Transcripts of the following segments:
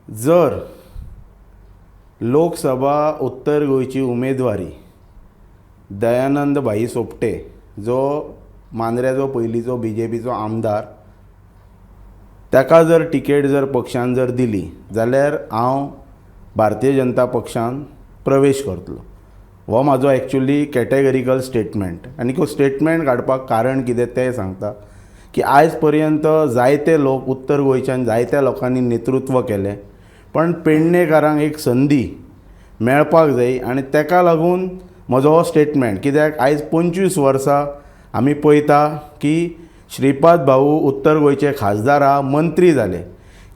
जर लोकसभा उत्तर गोंयची उमेदवारी दयानंद भाई सोपटे, जो मांद्र्याचो पयलींचो बीजेपीचो आमदार, ताका जर टिकेट जर पक्षान जर दिली जाल्यार हांव भारतीय जनता पक्षांत प्रवेश करतलो. हो म्हजो एक्चुली कॅटेगरिकल स्टेटमेंट. आनी हो स्टेटमेंट काडपाक कारण कितें तें सांगता की आयज पर्यंत जायते लोक उत्तर गोंयच्यान जायत्या लोकांनी नेतृत्व केलें, पण पेडणेकारांक एक संदी मेळपाक जाय आनी ताका लागून म्हजो हो स्टेटमेंट. कित्याक आयज 25 वर्सां आमी पळयता की श्रीपाद भाऊ उत्तर गोंयचे खासदार आहा, मंत्री जाले,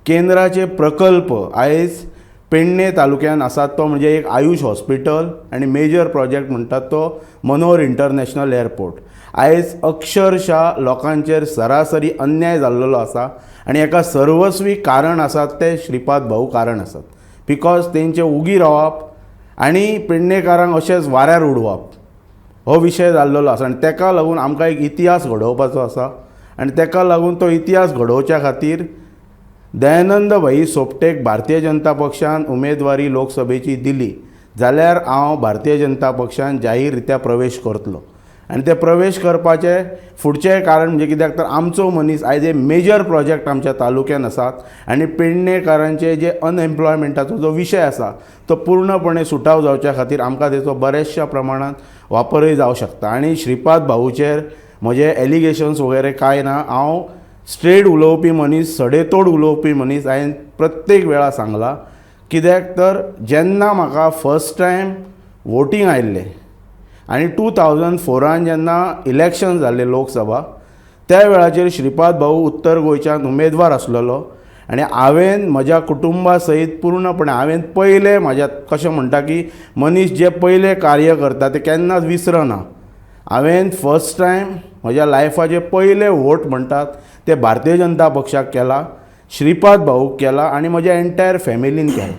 केंद्राचे प्रकल्प आयज पेडणे तालुक्यान आसात, तो म्हणजे एक आयुश हॉस्पिटल आनी मेजर प्रोजेक्ट म्हणटात तो मनोहर इंटरनॅशनल एअरपोर्ट. आयज अक्षरशा लोकांचेर सरासरी अन्याय जाल्लो आसा आनी हेका सर्वस्वी कारण आसात ते श्रीपाद भाऊ कारण आसात, because तेंचे उगी रावप आनी पेडणेकारांक अशेंच वाऱ्यार उडोवप हो विशय जाल्लो आसा. आनी तेका लागून आमकां एक इतिहास घडोवपाचो आसा आनी तेका लागून तो इतिहास घडोवच्या खातीर दयानंद भाई सोपटेक भारतीय जनता पक्षान उमेदवारी लोकसभेची दिली जाल्यार हांव भारतीय जनता पक्षान जाहीर रित्या प्रवेश करतलो. आनी ते प्रवेश करपाचें फुडचें कारण म्हणजे कित्याक तर आमचो मनीस आयज एक मेजर प्रोजेक्ट आमच्या तालुक्यान आसात आनी पेडणेकारांचे जे अनएम्प्लॉयमेंटाचो जो विशय आसा तो पूर्णपणे सुटाव जावच्या खातीर आमकां तेचो बऱ्याचशा प्रमाणांत वापरूय जावं शकता. आनी श्रीपाद भाऊचेर म्हजे एलिगेशन्स वगैरे कांय ना, हांव स्ट्रेट उलोवपी मनीस, सडेतोड उलोवपी मनीस. हांवें प्रत्येक वेळार सांगलां, कित्याक तर जेन्ना म्हाका फर्स्ट टायम वोटींग आयिल्लें आनी 2004 जेन्ना इलेक्शन जाल्लें लोकसभा, त्या वेळाचेर श्रीपाद भाऊ उत्तर गोंयच्यान उमेदवार आसलेलो आनी हांवें म्हज्या कुटुंबा सयत पूर्णपणे हांवें पयलें म्हाज्या कशें म्हणटा की मनीस जें पयलें कार्य करता तें केन्नाच विसरना. हांवें फर्स्ट टायम म्हज्या लायफाचे पयले वोट म्हणटात ते भारतीय जनता पक्षाक केला, श्रीपाद भाऊक केला आनी म्हज्या एन्टायर फॅमिलीन केला.